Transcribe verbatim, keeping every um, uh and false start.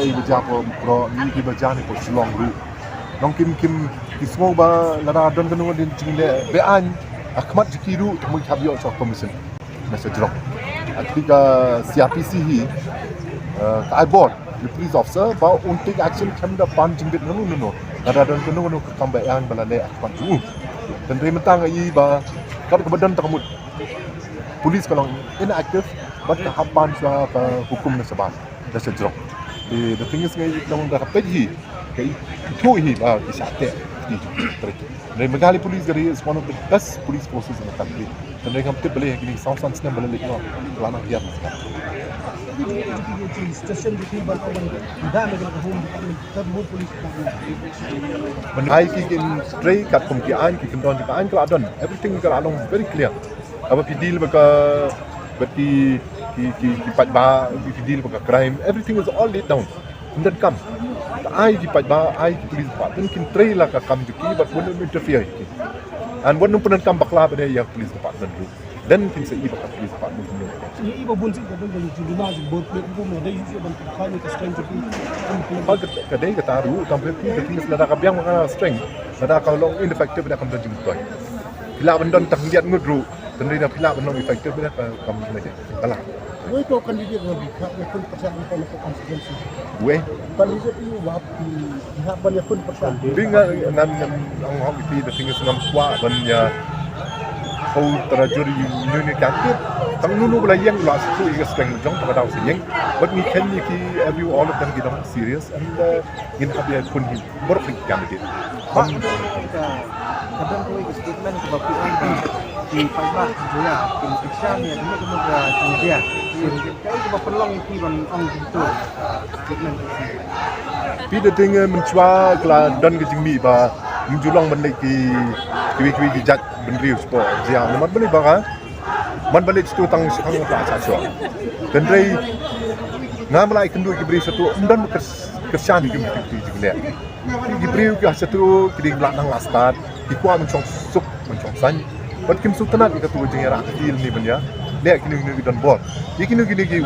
Ki ba jia hapoh Mukroh, ngi ki ba jia hapoh Shillong ruh. Nong kim kim ki sngew ba lada don kano kano ka jingleh be-aiñ ha khmat jong ki ruh, te mut ki hap ïoh shuwa commission na sha jrong. Hynrei ka C R P C hi, eh, ka ai bor ïa u police officer ba un take action khlem da pan jingbit nano nano lada don kano kano ka kam ba-aiñ ba la leh ha khmat jong u. Hynrei mynta nga i ba kat kaba don tang ka mut police ka long inactive, bad ka hap pan shuwa ka hukum na shabar, na sha jrong. The, the thing is, nga i long da ka peit hi, ka i, ithuh hi ba ki shah teh ki. Hynrei Meghalaya Police ka dei is one of the best police forces in the country. Hynrei ngam tip balei ha kine ki saw san snem ba la leit noh ka la nang hiar. Station jong ki ban, ban da me ka home department, ka home police department. Ban ai ki kin trei katkum ki aiñ, ki kyndon jong ka aiñ ka la don. Everything ka la long very clear. Haba phi deal bad ka, bad ki, ki, ki, ki paidbah, phi deal bad ka crime, everything is all laid down. Ym donkam. Te ai ki paidbah, ai ki police department kin trei la ka kam jong ki, bad wat nym interfere ïa ki. And wat nym pyndonkam bakla pat ïa ka police department ruh. Then kin sa i ba ka police department kin ïoh. Ngi i ba bun sien ka bun ba ngi ju luma ju bor plet, bun ma dei ju ban pynkhlan ïa ka strength jong ki. Ba ka, ka dei kata ruh, tang phi, ka thing is lada ka biang ma ka strength, lada ka long ineffective, da kam don jingmyntoi. Phi lah ban don tang khyndiat ngut ruh, hynrei lada phi lah ban long effective, da ka kam ne ka la. Wei to candidate ba phi khap ïakhun pyrshah na ka constituency? Wei. Candidate u ba phi khap ban ïakhun pyrshah? Dei nga, ngan, ngan ong ha phi, the thing is, ngam kwah ban ïa, how tara jur ïa uni uni candidate. Tang uno uno ba la ïeng, u la shu ïa ka strength jong, tang ka daw shu ïeng. Bad ngi khein ïa ki, every, all of them ki dang serious, and, uh, ngin hap ïakhun hi baroh ki candidate. Ba, ka, ka don kawei ka statement kaba phi ong ba ki paidbah Jowai kin kyrshan ïa kano kano ka jingjia. Kaei kaba pynlong ïa phi ban ong kumto, statement? Phi, da dei, eh, mynshuwa ka la don ka jingmih ba ngim ju long ban leit ki, kiwei kiwei ki jait bynriew shapoh jia. Namar balei ba ka, man ban leit shato tang shaphang ka la sha shuwa. Hynrei ngam lah ïakynduh ki briew shato, ym don ba kyr-, kyrshan ïa ki, ki, ki jingleh. Ki briew ki ha shato ki dei ba la nang la stad, ki kwah ban shong suk ban shong saiñ. Bad kim sngewtynnat ïa kato ka jingïarap ki lei ne ban ïa leh kino kino ki donbor. Ïa kino kino ki